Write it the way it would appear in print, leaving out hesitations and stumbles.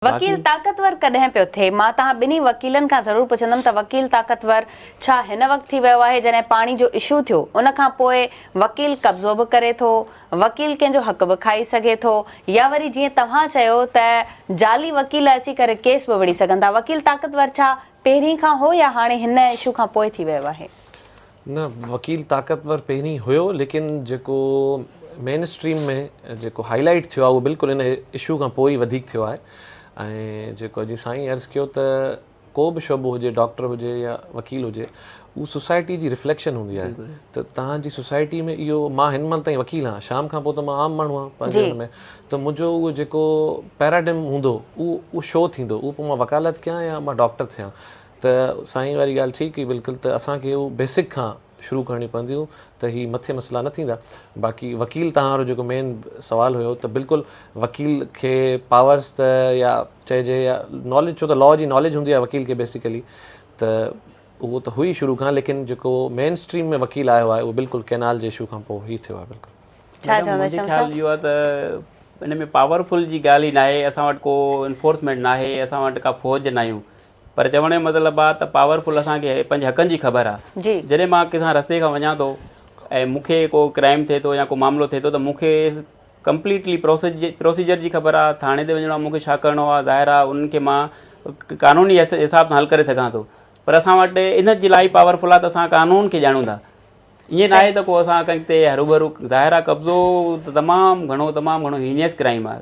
وڪيل طاقتور ڪڏهن پيو ٿئي؟ مان توهان ٻنهي وڪيلن کان ضرور پڇندم ته وڪيل طاقتور ڇا هن وقت ٿي ويو آهي جڏهن پاڻي جو اشو ٿيو ان کان پوء وڪيل قبضو به ڪري ٿو وڪيل ڪنهن جو حق به کائي سگهي ٿو يا وري جيئن توهان چيو ته جعلي وڪيل اچي ڪري ڪيس به وڙهي سگهن ٿا وڪيل طاقتور ڇا پهرين کان هو يا هاڻي هن اشو کان پوء ٿي ويو آهي؟ نه وڪيل طاقتور پهرين هيو ليڪن جيڪو مين اسٽريم ۾ جيڪو هائي لائيٽ ٿيو آهي اهو بلڪل ان اشو کان پوء ئي وڌيڪ ٿيو آهي ۽ جيڪو اڄ سائين عرض ڪيو ته ڪو به شعبو هجي ڊاڪٽر هجي يا وڪيل هجي اهو سوسائٽي جي رفليڪشن هوندي آهي ته تهان جي سوسائٽي ۾ اهو مان هن مهل تائين وڪيل آهيان شام کان پوء ته مان عام ماڻهو آهيان پنهنجي ان ۾ ته منهنجو اهو جيڪو پيراڊم هوندو اهو اهو شو ٿيندو اهو پوء مان وڪالت ڪيان يا مان ڊاڪٽر ٿيان ته سائين واري ڳالهه ٺيڪ هئي بلڪل ته اسان کي اهو بيسڪ کان شروع ڪرڻي پونديون ته هي مٿي مسئلا نه ٿيندا باقي وڪيل توهان وارو جيڪو مين سوال هيو ته بلڪل وڪيل کي پاورس ته يا چئجي يا ناليج ڇو ته لا جي ناليج هوندي آهي وڪيل کي بيسيڪلي ته اهو ته هئي شروع کان ليڪن جيڪو مين اسٽريم ۾ وڪيل آيو آهي اهو بلڪل ڪينال جي اشو کان پوء هي ٿيو آهي بلڪل. ڇا چوندا منهنجي خيال اهو آهي ته ان ۾ پاورفل جي ڳالهه ئي ناهي اسان وٽ ڪو انفورسمينٽ ناهي اسان وٽ ڪا فوج ناهيون پر چوڻ جو مطلب آ ته پاور فل اسان کي پنهنجي حقن جي خبر آ جڏهن مان ڪنهن رستي کان وڃان ٿو ۽ مون کي ڪو ڪرائم ٿئي ٿو يا ڪو معاملو ٿئي ٿو ته مون کي ڪمپليٽلي پروسيجر جي خبر آ ٿاڻي تي وڃڻو آ مون کي ڇا ڪرڻو آ ظاهر آ انهن کي مان قانوني حساب سان حل ڪري سگهان ٿو پر اسان وٽ ان جي لاء پاور فل آ ته اسان قانون کي ڄاڻون ٿا ائين ناهي ته ڪو اسان ڪنهن تي هروڀرو ظاهر آ قبضو ته تمام گهڻو تمام گهڻو هينيس ڪرائم آ.